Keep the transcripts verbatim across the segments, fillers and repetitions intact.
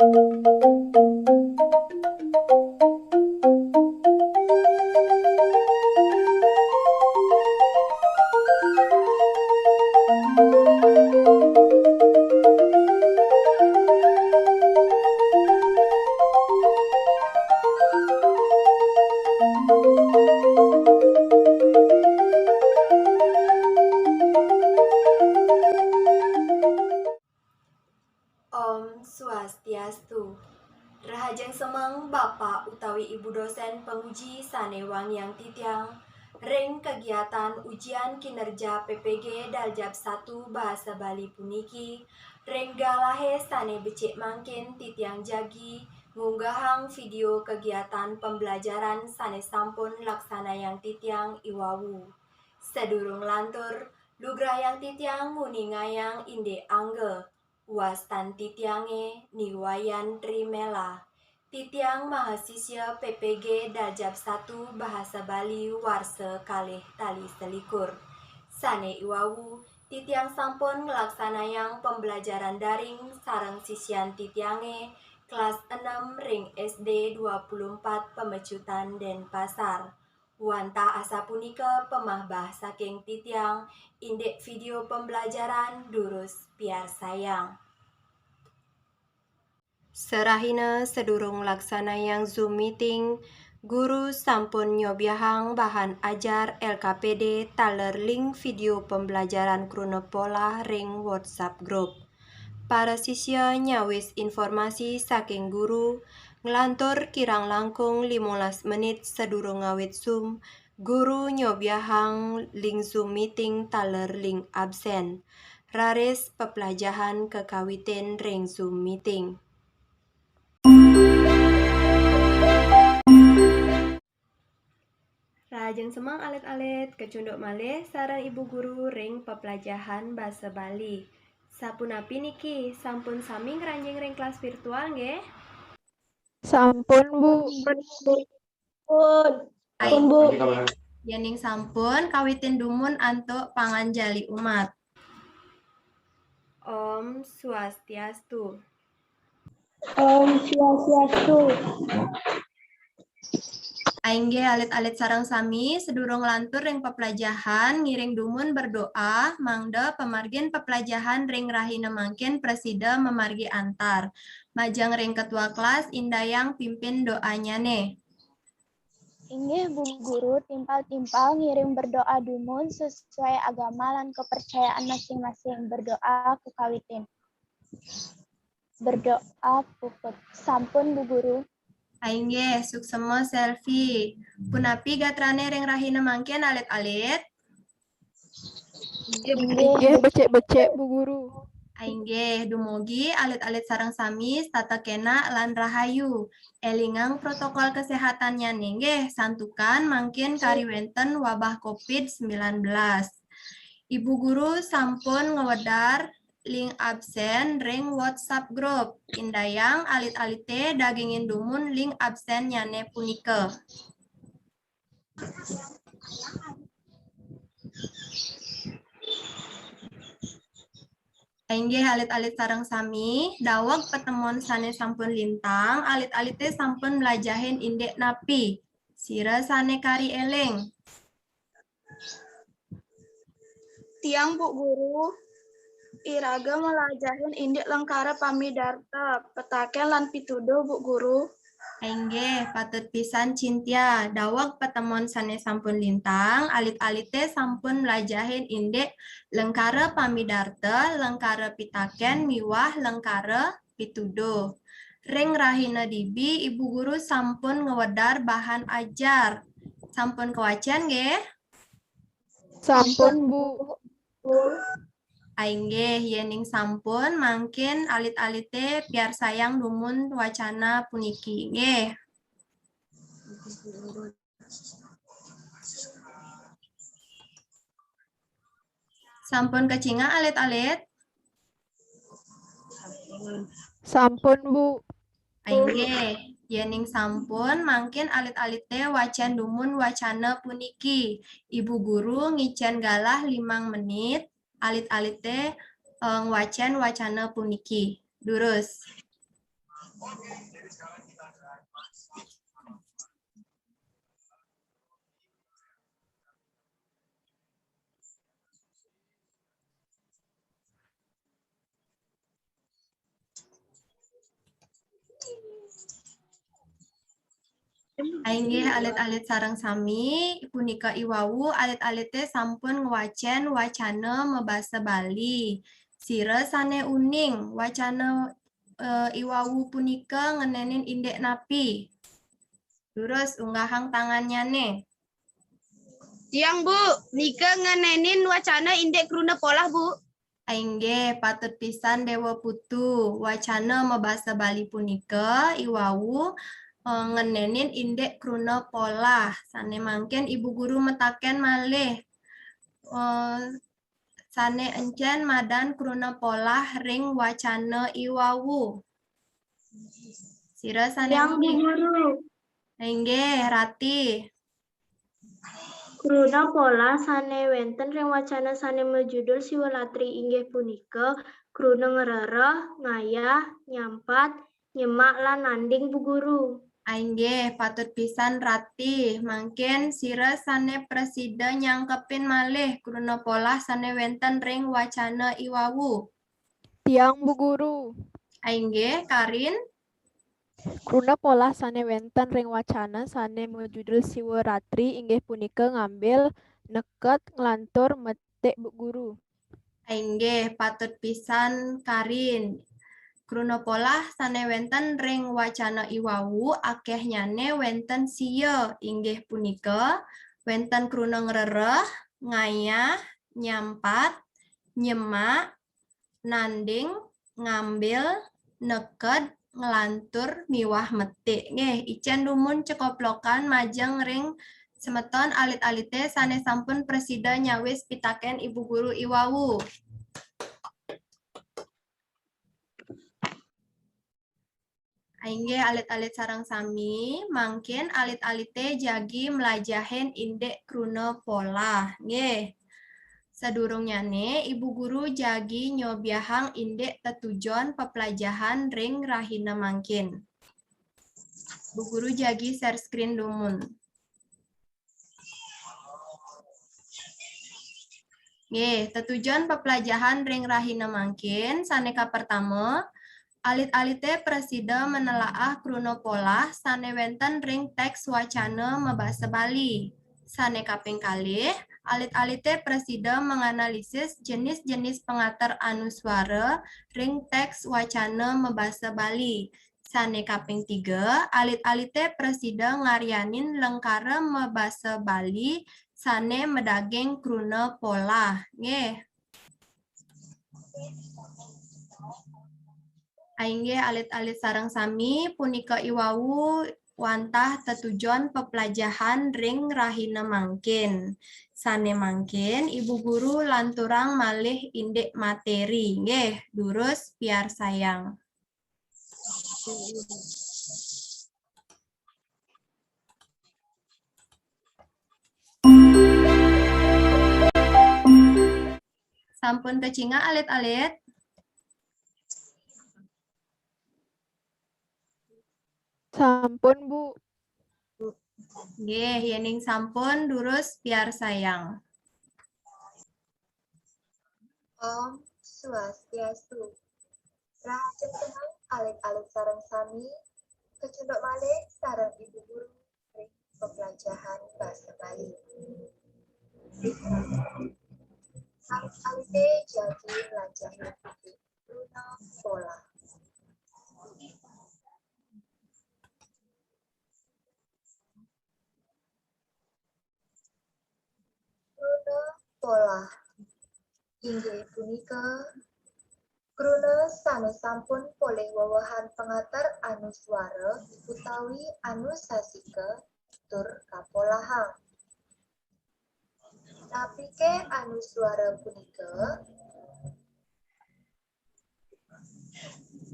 Om Swastiastu. Rahajeng semeng Bapak utawi Ibu dosen panguji sane wangiang titiang ring kegiatan ujian kinerja P P G Daljab satu Bahasa Bali puniki, ring galahe sane becik mangkin titiang jagi ngunggahang video kegiatan pembelajaran sane sampun laksanayang titiang iwawu. Sadurung lantur, lugrayang titiang nguningayang indik angga. Wastan titiange Ni Wayan Trimela. Titiang mahasisya P P G Daljab satu Bahasa Bali warsa kalih tali selikur. Sane iwawu, titiang sampun nglaksanayang pembelajaran daring sareng sisyan titiange kelas enam ring S D dua puluh empat Pemecutan Denpasar. Wantah asapunika pamahbah saking titiang, indik video pembelajaran durus piarsayang. Serahina sedurung laksanayang Zoom meeting, guru sampun nyobiahang bahan ajar L K P D taler link video pembelajaran kruna polah ring WhatsApp group. Para sisya nyawis informasi saking guru, nglantur kirang langkung limolas menit sadurung ngawit Zoom, guru nyobiahang link Zoom meeting taler link absen. Raris peplajahan kakawitin ring Zoom meeting. Rahajeng semeng alit-alit, kacunduk malih sareng Ibu Guru ring peplajahan basa Bali. Sapunapi niki, sampun sami ngranjing ring kelas virtual nggih? Sampun, Bu. Pun. Baik. Pun, Bu. Yening sampun, kawitin dumun antuk panganjali umat. Om Swastiastu. Om Swastiastu. Ainggih alit-alit sareng sami, sadurung lantur ring peplajahan, ngiring dumun berdoa, mangda pamargin peplajahan ring rahina mangkin prasida mamargi antar. Majeng ring ketua kelas, indayang pimpin doanyane. Inggih, Bu Guru, timpal-timpal ngiring berdoa dumun sesuai agama lan kepercayaan masing-masing. Berdoa kekawitin. Berdoa puput. Sampun, Bu Guru. Ainggih, suksema Selvi. Punapi gatrane ring rahina mangkin alit-alit? Inggih, becik-becik, Bu Guru. Ainggih, dumugi alit-alit sareng sami setata kenak lan rahayu. Elingang protokol kesehatannyane nggih, santukan mangkin kari wenten wabah covid sembilan belas. Ibu Guru sampun ngwedar link absen ring WhatsApp group. Indayang alit-alite dagingin dumun link absennyane punika. Inggih alit-alit sareng sami, daweg patemon sane sampun lintang, alit-alite sampun mlajahin indik napi? Sira sane kari eling. Tiang, Bu Guru, iraga mlajahin indik lengkara pamidarta, petaken lan pituduh, Bu Guru. Inggih, patut pisan Cynthia. Daweg patemon sane sampun lintang, alit-alite sampun mlajahin indik lengkara pamidarta, lengkara pitaken miwah lengkara pituduh. Ring rahina dibi, Ibu Guru sampun ngwedar bahan ajar. Sampun kawacen nggih? Sampun, Bu. Ainggih, yening sampun, mangkin alit-alite piarsayang dumun wacana puniki. Nggih. Sampun kacingak alit-alit? Sampun, Bu. Inggih, yening sampun, mangkin alit-alite wacen dumun wacana puniki. Ibu Guru ngicen galah limang menit, alit-alite, eh, ngwacen wacana puniki. Durus. Inggih, alit-alit sareng sami, punika iwau alit-alite sampun ngwacen wacana mabasa Bali. Sira sane uning, wacana, eh, iwau punika ngenenin indik napi? Durus unggahang tangannyane. Tiang, Bu, nika ngenenin wacana indik kruna polah, Bu. Inggih, patut pisan Dewa Putu. Wacana mabasa Bali punika iwau, eh, ngenenin indik kruna polah. Sane mangkin Ibu Guru metaken malih. Eh, sane encen madan kruna polah ring wacana iwau. Sira sane Tiang, Bu uning. Guru. Inggih, Rati. Kruna polah sane wenten ring wacana sane majudul Siwalatri inggih punika kruna ngrereh, ngayah, nyampat, nyemak, lan nanding, Bu Guru. Inggih, patut pisan Rati. Mangkin sira sane prasida nyangkepin malih kruna polah sane wenten ring wacana iwau. Tiang, Bu Guru. Inggih, Karin. Kruna polah sane wenten ring wacana sane majudul Siwalatri inggih punika ngambil, neked, nglantur, metik, Bu Guru. Inggih, patut pisan Karin. Kruna polah sane wenten ring wacana iwau akehnyane wenten sia, inggih punika wenten kruna ngrereh, ngayah, nyampat, nyemak, nanding, ngambil, neked, nglantur, miwah metik. Nggih, icen dumun cekoplokan majeng ring semeton alit-alite sane sampun prasida nyawis pitaken Ibu Guru iwau. Inggih, alit-alit sareng sami, mangkin alit-alite jagi mlajahin indik kruna polah. Nggih. Sadurungnyane, Ibu Guru jagi nyobiahang indik tetujon peplajahan ring rahina mangkin. Bu Guru jagi share screen dumun. Nggih, tetujon peplajahan ring rahina mangkin, sane kapertama, alit-alite prasida menelaah kruna polah sane wenten ring teks wacana mabasa Bali. Sane kaping kalih, alit-alite prasida menganalisis jenis-jenis pangater anuswara ring teks wacana mabasa Bali. Sane kaping tiga, alit-alite prasida ngaryanin lengkara mabasa Bali sane madaging kruna polah. Nggih. Inggih, alit-alit sareng sami, punika iwau wantah tetujon peplajahan ring rahina mangkin. Sane mangkin, Ibu Guru lanturang malih indik materi. Nggih, durus piarsayang. Sampun kacingak alit-alit? Sampun, Bu. Nggih, yening sampun, durus piarsayang. Om Swastiastu. Rahajeng tenang alit-alit sareng sami, kecunduk malih sareng Ibu Guru ring peplajahan basa Bali. Alit-alite jagi mlajahi kruna polah. Kruna polah inggih punika kruna sane sampun polih wewehan pangater anuswara utawi anusasika tur kapolahang. Napike anuswara punika?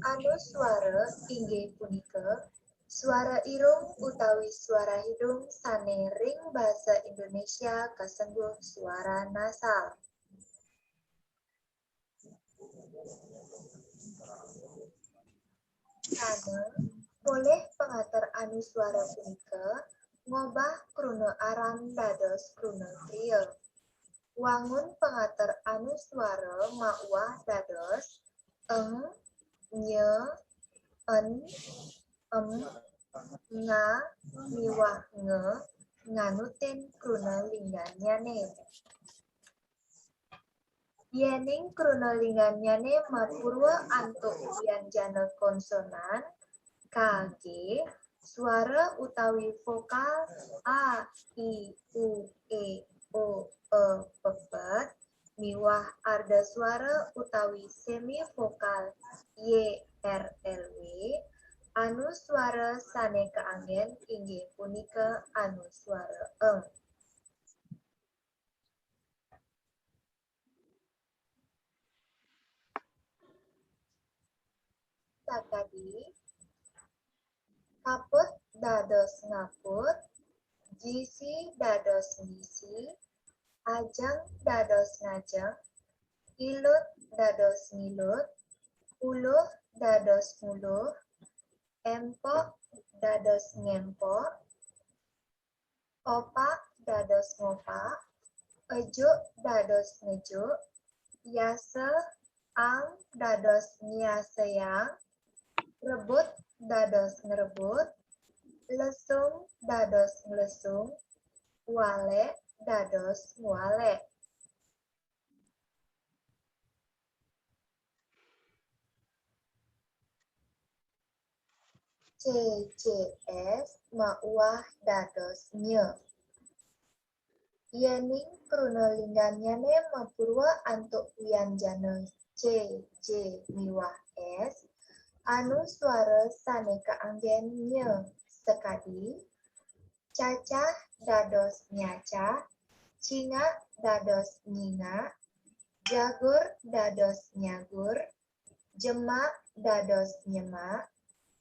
Anuswara inggih punika swara irung utawi swara hidung sane ring basa Indonesia kasengguh swara nasal. Sane Polih pangater anuswara punika ngobah kruna aran dados kruna kriya. Wangun pangater anuswara mauah dados eng, nya, en, em, nga, miwah nge, nganutin kruna linggannyane. Yening kruna linggannyane mapurwa antuk wianjana konsonan, kage, swara utawi vokal a, i, u, e, o, e, pepet, miwah ardaswara utawi semivokal y, r, l, w, anuswara sane kaanggen inggih punika anuswara eng. Sakadi, kaput dados ngaput, gisi dados ngisi, ajeng dados ngajeng, ilut dados ngilut, uluh dados nguluh, empok dados ngempok, opak dados ngopak, ejuk dados ngejuk, yasa ang dados nyiasayang, rebut dados ngrebut, lesung dados nglesung, walek dados ngwalek. C C S mauah dados nya. Yening kruna linggannyane mapurwa antuk wianjana C, J miwah S, anuswara sane kaanggen nya, sakadi, cacah dados nyacah, cingak dados nyingak, jagur dados nyagur, jemak dados nyemak,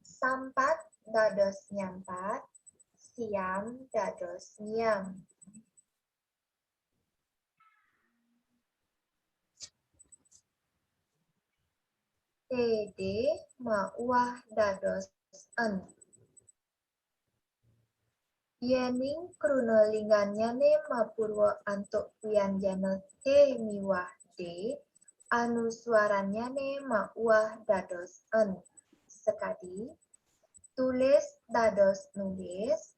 sampat dados nyampat, siam dados nyiam. T D mauah dados en. Yening kruna linggannyane mapurwa antuk wianjana T miwah D, anuswarannyane mauah dados en. Sakadi, tulis dados nulis,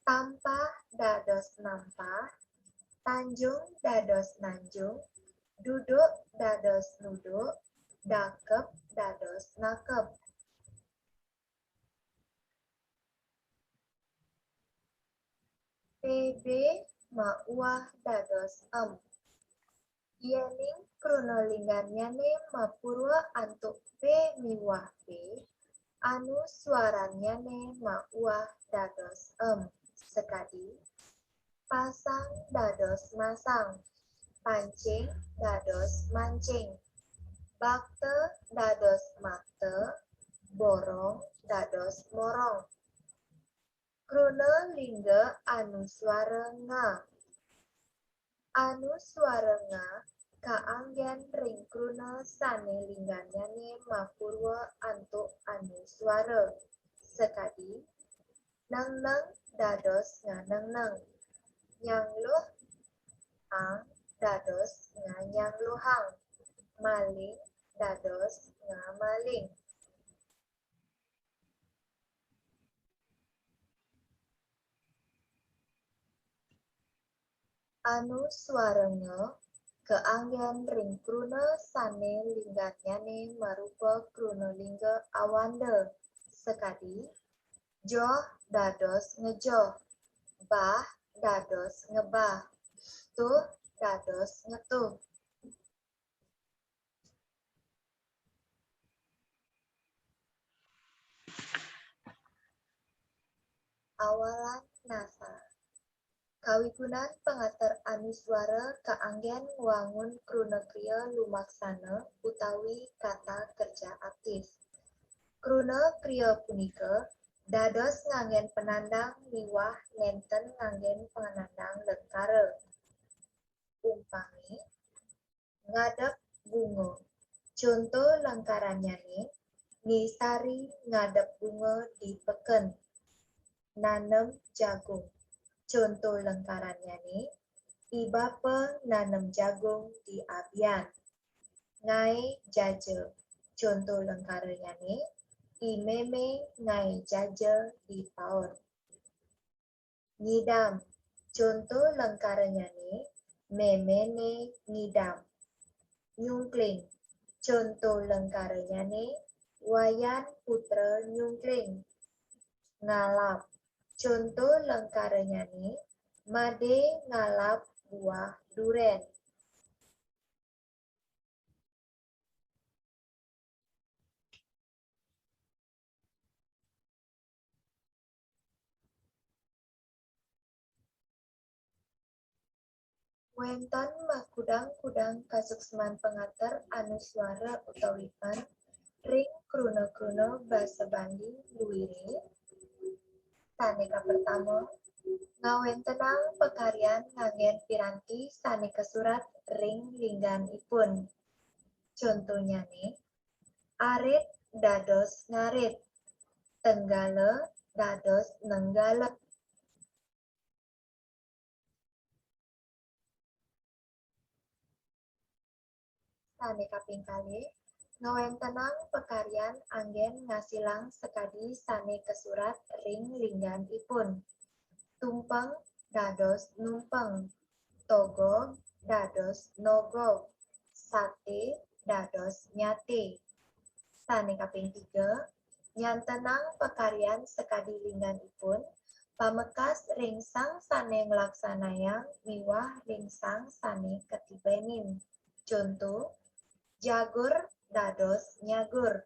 tampah dados nampah, tanjung dados nanjung, duduk dados nuduk, dakep dados nakep. P B mauah dados em. Yening kruna linggannyane mapurwa antuk P miwah B, anuswarannyane mauah dados em. Sakadi, pasang dados masang, pancing dados mancing, bakta dados makta, borong dados morong. Kruna lingga anuswara nga. Anuswara nga kaanggen ring kruna sane linggannyane mapurwa antuk anuswara. Sakadi, nengneng dados nganengneng, nyangluh ang dados nganyangluhang, maling dados ngamaling. Anuswara nga kaanggen ring kruna sane linggannyane marupa kruna lingga awanda. Sakadi, joh dados ngejoh, bah dados ngebah, tuh dados ngetuh. Awalan nasa. Kawigunan pangater anuswara kaanggen ngwangun kruna kriya lumaksana utawi kata kerja aktif. Kruna kriya punika dados nganggen penandang miwah nenten nganggen penandang lengkara. Umpami, ngadep bunga. Conto lengkarannyane, Ni Sari ngadep bunga di peken. Nanem jagung. Conto lengkarannyané, I Bapa nanem jagung di abian. Ngaé jaja. Conto lengkarannyané, I Mémé ngaé jaja di paon. Ngidam. Conto lengkarannyané, méméné ngidam. Nyungkling. Conto lengkarannyané, Wayan Putra nyungkling. Ngalap. Conto lengkarannyané, Madé ngalap buah durén. Wénten makudang-kudang kasuksman pangater anuswara utawi pan ring kruna-kruna basa Bali luiré. Sané kapertama, ngawéntenang pakaryan nganggén piranti sané kasurat ring lingganipun. Contonyané, arit dados ngarit, tenggala dados nenggala. Sané kaping kalih, ngawéntenang pakaryan anggén ngasilang sakadi sané kasurat ring lingganipun. Tumpeng dados numpeng, togog dados nogog, saté dados nyaté. Sané kaping tiga, nyantenang pakaryan sakadi lingganipun, pamekas ring sang sané nglaksanayang miwah ring sang sané katibenin. Conto, jagur dados nyagur,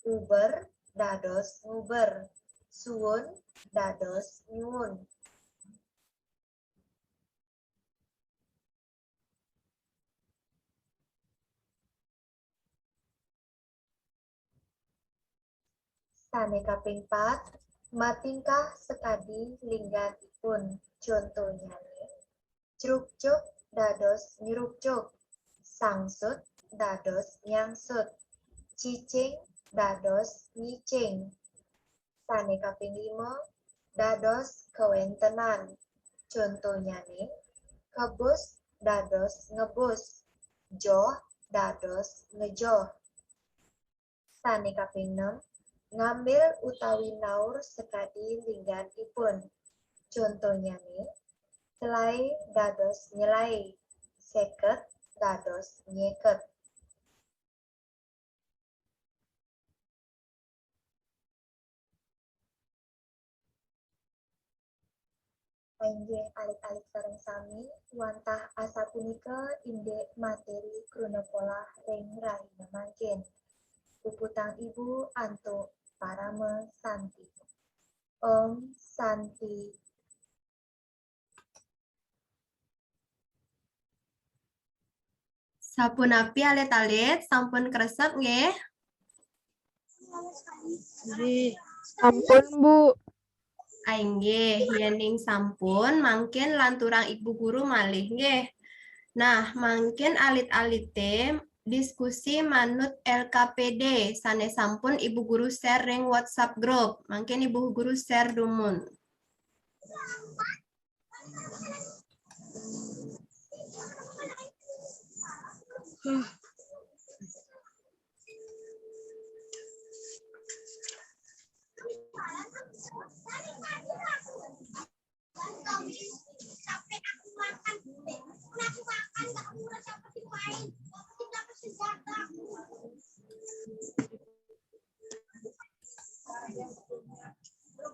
uber dados nguber, suun dados nyuun. Sané kaping pat, matingkah sakadi lingganipun. Contonyané, crukcuk dados nyrucuk, sangsut dados nyangsut, cicing dados nyicing. Sané kaping lima, dados kawéntenan. Contonyané, kebus dados ngebus, joh dados ngejoh. Sané kaping nem, ngambil utawi naur sakadi lingganipun. Contonyané, selaé dados nyelaé, séket dados nyéket. Inggih alit-alit sareng sami, wantah asapunika indik materi kruna polah ring rahina mangkin. Puputang Ibu antuk parama santi. Om Santi. Sapunapi alit-alit, sampun kresep nggih? Nggih. Sampun, Bu. Ah, inggih, yéning sampun, mangkin lanturang Ibu Guru malih nggih. Nah, mangkin alit-alité diskusi manut L K P D sané sampun Ibu Guru share ring WhatsApp group. Mangkin Ibu Guru share dumun.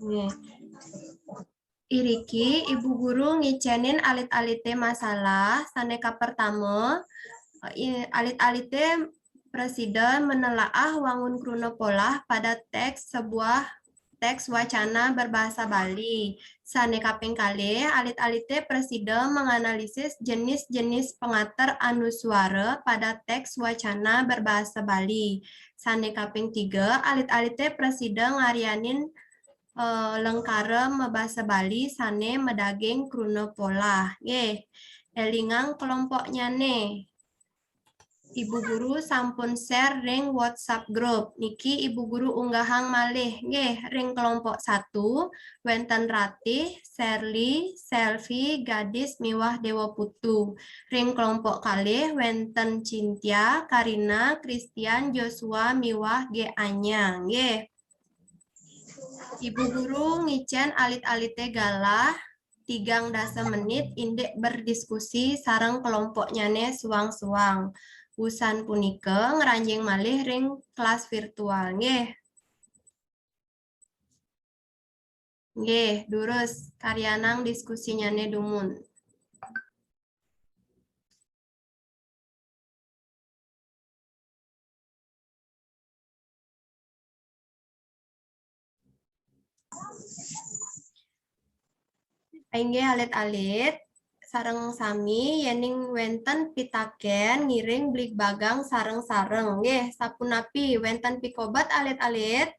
Nggih. Iriki Ibu Guru ngicénin alit-alité masalah. Sané kapertama, i-, alit-alité prasida menelaah wangun kruna polah pada teks sebuah teks wacana berbahasa Bali. Sané kaping kalih, alit-alité prasida menganalisis jenis-jenis pangater anuswara pada teks wacana berbahasa Bali. Sané kaping tiga, alit-alité prasida ngaryanin eh, lengkara mabasa Bali sané madaging kruna polah. Nggih, élingang kelompoknyané. Ibu Guru sampun share ring WhatsApp group. Niki Ibu Guru unggahang malih. Nggih, ring kelompok satu, wenten Ratih, Serly, Selvi, Gadis, miwah Dewa Putu. Ring kelompok kalih, wenten Cynthia, Karina, Christian, Joshua, miwah G Anya. Nggih. Ibu Guru ngicen alit-alite galah tigang dasa menit indik berdiskusi sareng kelompoknyane suang-suang. Wusan punika ngranjing malih ring kelas virtual. Nggih. Nggih, durus karyanang diskusinyane dumun. Inggih alit-alit, sareng sami yening wenten pitaken ngiring bligbagang sareng-sareng. Nggih, sapunapi wenten pikobat alit-alit?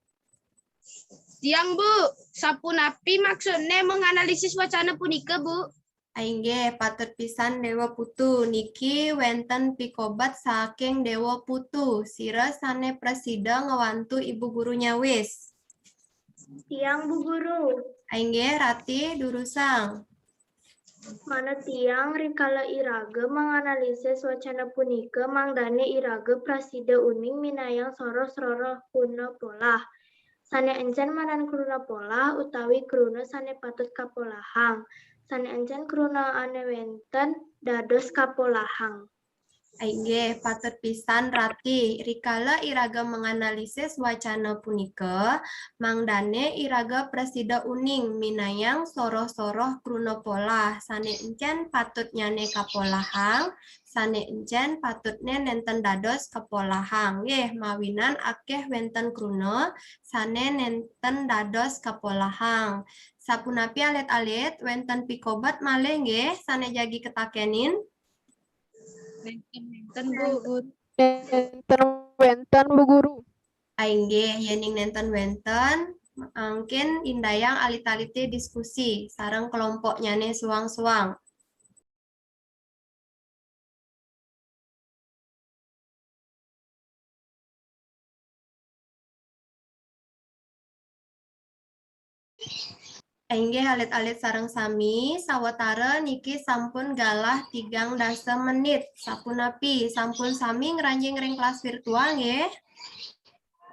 Tiang, Bu, sapunapi maksudne menganalisis wacana punika, Bu? Inggih, patut pisan Dewa Putu. Niki wenten pikobat saking Dewa Putu. Sira sane prasida ngwantu Ibu Guru nyawis. Tiang, Bu Guru. Inggih, Ratih, durusang. Manut tiang, rikala iraga menganalisis wacana punika, mangdane iraga prasida uning minayang soroh-soroh kruna polah. Sane encen madan kruna polah utawi kruna sane patut kapolahang. Sane encen kruna ane wenten dados kapolahang. Inggih, patut pisan Ratih. Rikala iraga menganalisis wacana punika, mangdane iraga prasida uning minayang soroh-soroh kruna polah sane encen patutnyane kapolahang, sane encen patutne nenten dados kapolahang. Nggih, mawinan akeh wenten kruna sane nenten dados kapolahang. Sapunapi alit-alit, wenten pikobat malih nggih sane jagi ketakenin? Nenten, nenten, Bu. Nenten wenten, Bu Guru. Inggih, yening nenten wenten, mangkin indayang alit-alite diskusi sareng kelompoknyane suang-suang. Inggih alit-alit sareng sami, sawatara niki sampun galah tigang dasa menit. Sapunapi, sampun sami ngranjing ring kelas virtual nggih?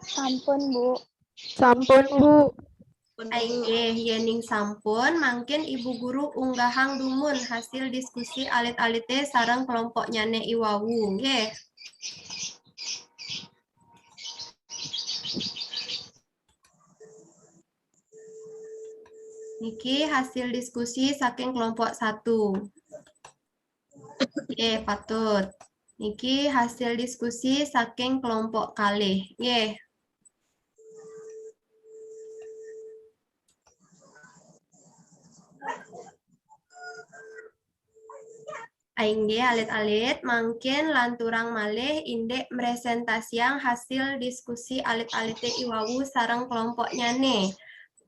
Sampun, Bu. Sampun, Bu. Inggih, yening sampun, mangkin Ibu Guru unggahang dumun hasil diskusi alit-alite sareng kelompoknyane iwawu nggih. Niki hasil diskusi saking kelompok satu. Nggih, patut. Niki hasil diskusi saking kelompok kalih. Nggih. Inggih, alit-alit, mangkin lanturang malih indik mresentasiang hasil diskusi alit-alite iwawu sareng kelompoknyane.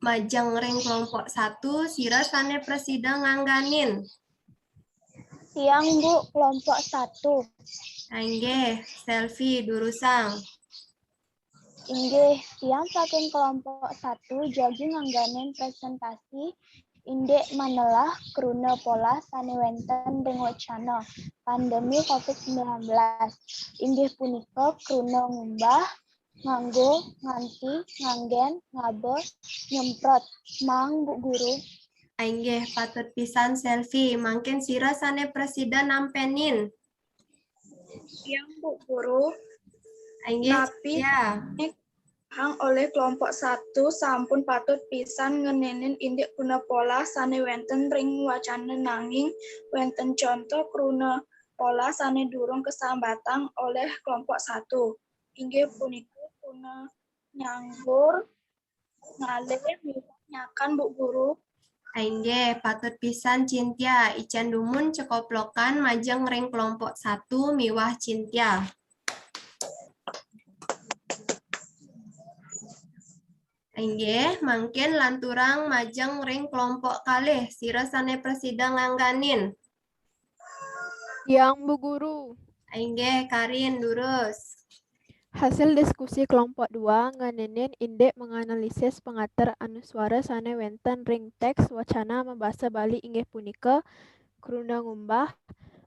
Majeng ring kelompok satu, sira sane prasida ngangganin. Tiang, Bu, kelompok satu. Inggih, Selvi, durusang. Inggih, tiang saking kelompok satu jagi ngangganin presentasi indik manelah kruna polah sane wenten ring wacana pandemi covid sembilan belas. Inggih punika kruna ngumbah, nganggo, nganti, nganggen, ngaba, nyemprot. Mang, Bu Guru. Inggih, patut pisan Selvi. Mangkin sira sane prasida nampenin. Tiang, Bu Guru. Inggih, Tapi ya. Hang olih kelompok satu sampun patut pisan ngenenin indik kruna polah sane wenten ring wacana, nanging wenten conto kruna polah sane durung kasambatang olih kelompok satu. Inggih punika kruna nyanggur, ngalih, miwah nyakan, Bu Guru. Inggih, patut pisan Cynthia. Ican dumun cekoplokan majeng ring kelompok satu miwah Cynthia. Inggih, mangkin lanturang majeng ring kelompok kalih. Sira sane prasida ngangganin. Tiang, Bu Guru. Inggih, Karin, durus. Hasil diskusi kelompok dua ngeninin indik menganalisis pengater anuswara sane wenten ring teks wacana mabasa Bali inggih punika kruna ngumbah,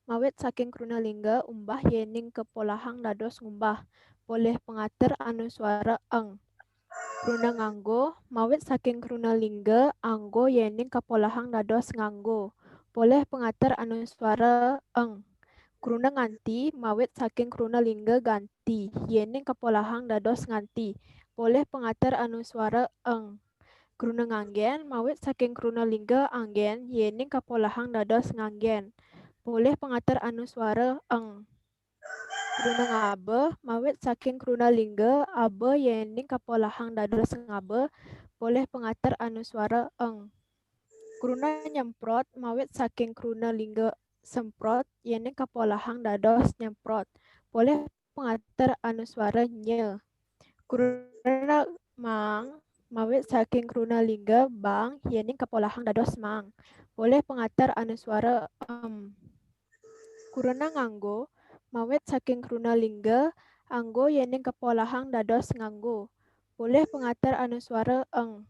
mawit saking kruna lingga umbah yening kapolahang dados ngumbah, polih pangater anuswara eng. Kruna nganggo, mawit saking kruna lingga anggo yening kapolahang dados nganggo, polih pangater anuswara eng. Kruna nganti, mawit saking kruna lingga ganti, yening kapolahang dados nganti, polih pangater anuswara eng. Kruna nganggen, mawit saking kruna lingga anggen, yening kapolahang dados nganggen, polih pangater anuswara eng. Kruna ngaba, mawit saking kruna lingga aba, yening kapolahang dados ngaba, polih pangater anuswara eng. Kruna nyemprot, mawit saking kruna lingga semprot, yening kapolahang dados nyemprot, polih pangater anuswara nya. Kruna mang, mawit saking kruna lingga bang, yening kapolahang dados mang, polih pangater anuswara em. Kruna nganggo, mawit saking kruna lingga anggo, yening kapolahang dados nganggo, polih pangater anuswara eng.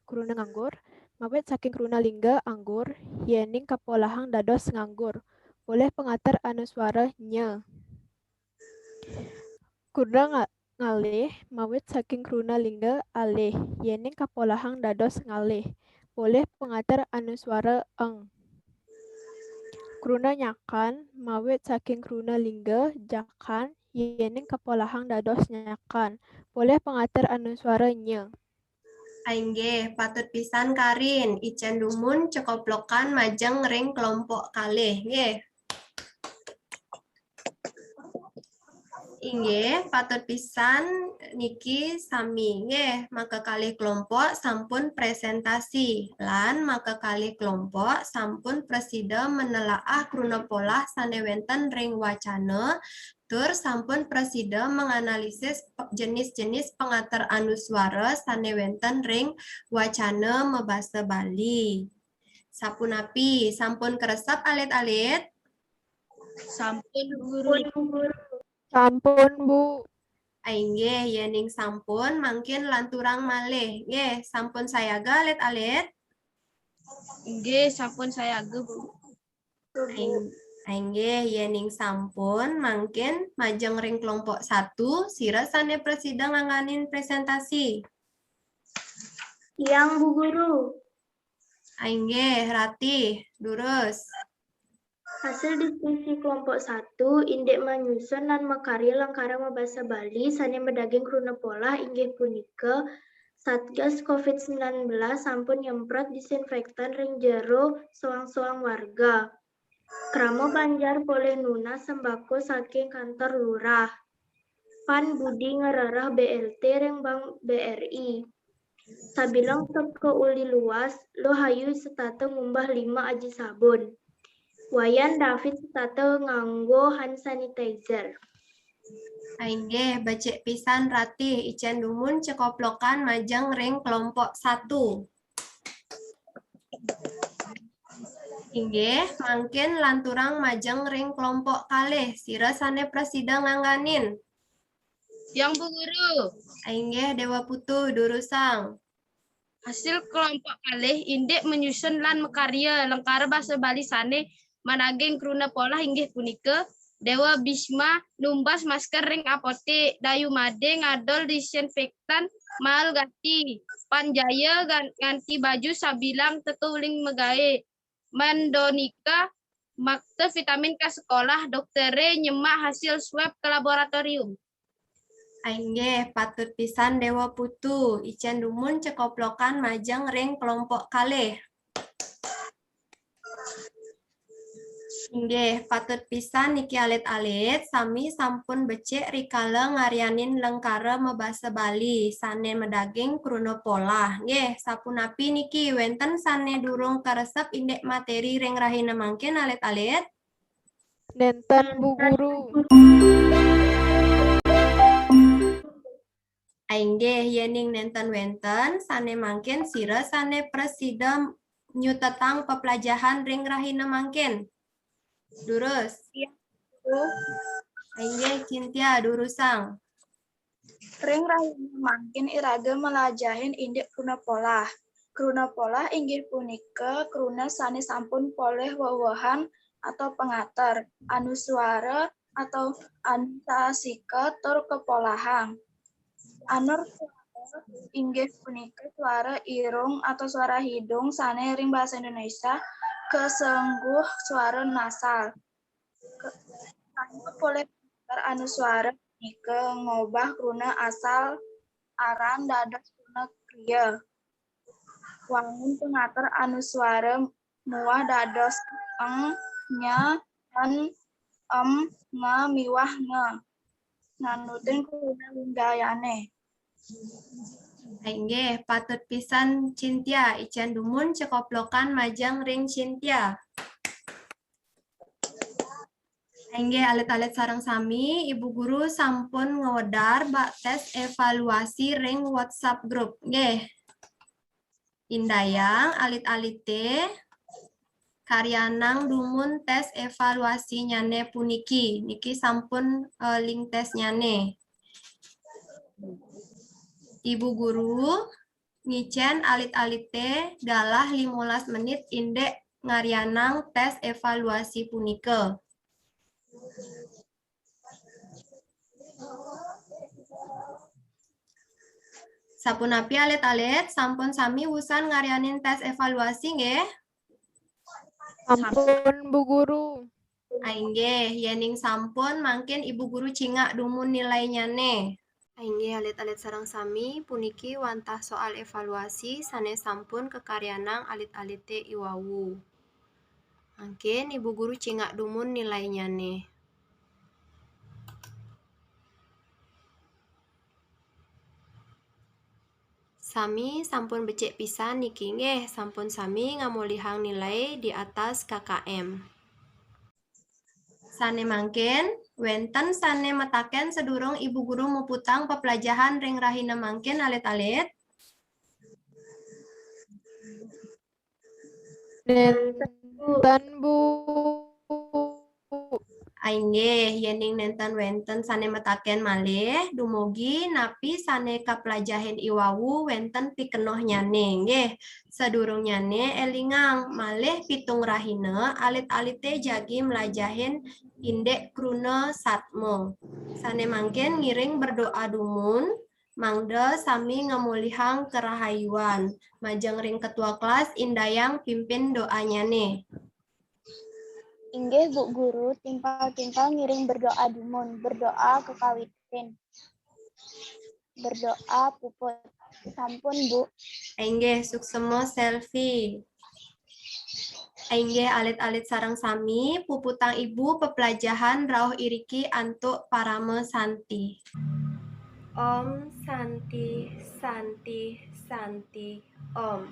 Kruna nganggur, mawit saking kruna lingga anggur, yening kapolahang dados nganggur, polih pangater anuswara nya. Kruna nga-, ngalih, mawit saking kruna lingga alih, yening kapolahang dados ngalih, polih pangater anuswara eng. Kruna nyakan, mawit saking kruna lingga jakan, yening kapolahang dados nyakan, polih pangater anuswara nya. Inggih, patut pisan Karin, icen dumun cekoplokan majeng ring kelompok kalih, nggih. Inggih, patut pisan niki sami, nggih, maka kalih kelompok sampun presentasi, lan maka kalih kelompok sampun prasida menelaah kruna polah sane wenten ring wacana, tur sampun prasida menganalisis pe-, jenis-jenis pangater anuswara sane wenten ring wacana mabasa Bali. Sapunapi, sampun kresep alit-alit? Sampun, Guru. Sampun, Bu. Inggih, yening sampun, mangkin lanturang malih. Nggih, sampun sayaga alit-alit? Inggih, sampun sayaga, Bu. Ing-, inggih, yening sampun, mangkin majeng ring kelompok satu, sira sane prasida ngangganin presentasi. Tiang, Bu Guru. Inggih, Ratih, durus. Hasil diskusi kelompok satu, indik manyusun lan makarya lengkara mabasa Bali sane madaging kruna polah inggih punika, Satgas covid sembilan belas sampun nyemprot disinfektan ring jero soang-soang warga. Krama Banjar polih nunas sembako saking kantor lurah. Pan budi ngrereh B L T ring Bank B R I. Sabilang teka uli luas, Luh Ayu setata ngumbah lima aji sabun. Wayan David setata nganggo hand sanitizer. Inggih, becik pisan Ratih, icen dumun cekoplokan majeng ring kelompok satu. Inggih, mangkin lanturang majeng ring kelompok kalih, sira sane prasida ngangganin. Tiang, Bu Guru. Inggih, Dewa Putu, durusang. Hasil kelompok kalih indik menyusun lan makarya lengkara basa Bali sane madaging kruna polah inggih punika, Dewa Bisma numbas masker ring apotek, Dayu Made ngadol disinfektan mael gati, Panjaya gan-, nganti baju sabilang teka uling magae, Mandonika makta vitamin ka sekolah, Doktere nyemak hasil swab ke laboratorium. Inggih, patut pisan Dewa Putu, icen dumun cekoplokan majeng ring kelompok kalih. Inggih, patut pisan niki alit-alit, sami sampun becik rikala ngaryanin lengkara mabasa Bali sane madaging kruna polah. Nggih, sapunapi niki, wenten sane durung karesep indik materi ring rahina mangkin, alit-alit? Nenten, Bu Guru. Inggih, yening nenten wenten, sane mangkin sira sane prasida nyutetang peplajahan ring rahina mangkin. Durus. Bu. Inggih, Cynthia, durusang. Ring rahina mangkin iraga malajahin indik kruna polah. Kruna polah inggih punika kruna sané sampun polih wewehan atau pangater, anuswara atau anusasika tur kapolahang. Anuswara inggih punika suara irung atau suara hidung sané ring basa Indonesia kasengguh suara nasal. Kruna polih pangater anuswara punika ngobah kruna asal aran dados kruna kriya. Wangun pangater anuswara muah dados eng, nya, en, em, nga miwah nga. Nanutin kruna linggayané. Inggih, patut pisan Cynthia, icén dumun cekoplokan majeng ring Cynthia. Inggih, alit-alit sareng sami, Ibu Guru sampun ngwedar bak tes evaluasi ring WhatsApp group. Nggih. Indayang alit-alité karyanang dumun tes evaluasinnyané puniki. Niki sampun eh, link tesnyané. Ibu Guru, ngicén alit-alité galah limolas menit indik ngaryanang tes evaluasi punika. Sapunapi alit-alit, sampun sami wusan ngaryanin tes evaluasi nggih? Sampun, Bu Guru. Ah, inggih, yéning sampun, mangkin Ibu Guru cingak dumun nilainyané. Ah, inggih, alit-alit sareng sami, puniki wantah soal evaluasi sané sampun kakaryanang alit-alité iwau. Mangkin Ibu Guru cingak dumun nilainyané. Sami sampun becik pisan niki nggih, sampun sami ngamolihang nilai di atas K K M. Sané mangkin, wénten sané mataken sadurung Ibu Guru muputang peplajahan ring rahina mangkin, alit-alit? Nénten, Bu. Ah, inggih, yéning nénten wénten sané mataken malih, dumugi napi sané kaplajahin iwau wénten pikenohnyané, nggih. Sadurungnyané élingang malih pitung rahina alit-alité jagi mlajahin indik kruna satma. Sané mangkin ngiring berdoa dumun, mangda sami ngamolihang karahayuan. Majeng ring ketua kelas, indayang pimpin doanyané. Inggih, Bu Guru, timpal-timpal ngiring berdoa dumun, berdoa kakawitin. Berdoa puput. Sampun, Bu. Inggih, suksema Selvi. Inggih, alit-alit sareng sami, puputang Ibu peplajahan rauh iriki antuk parama santi. Om Santi, Santi, Santi, Om.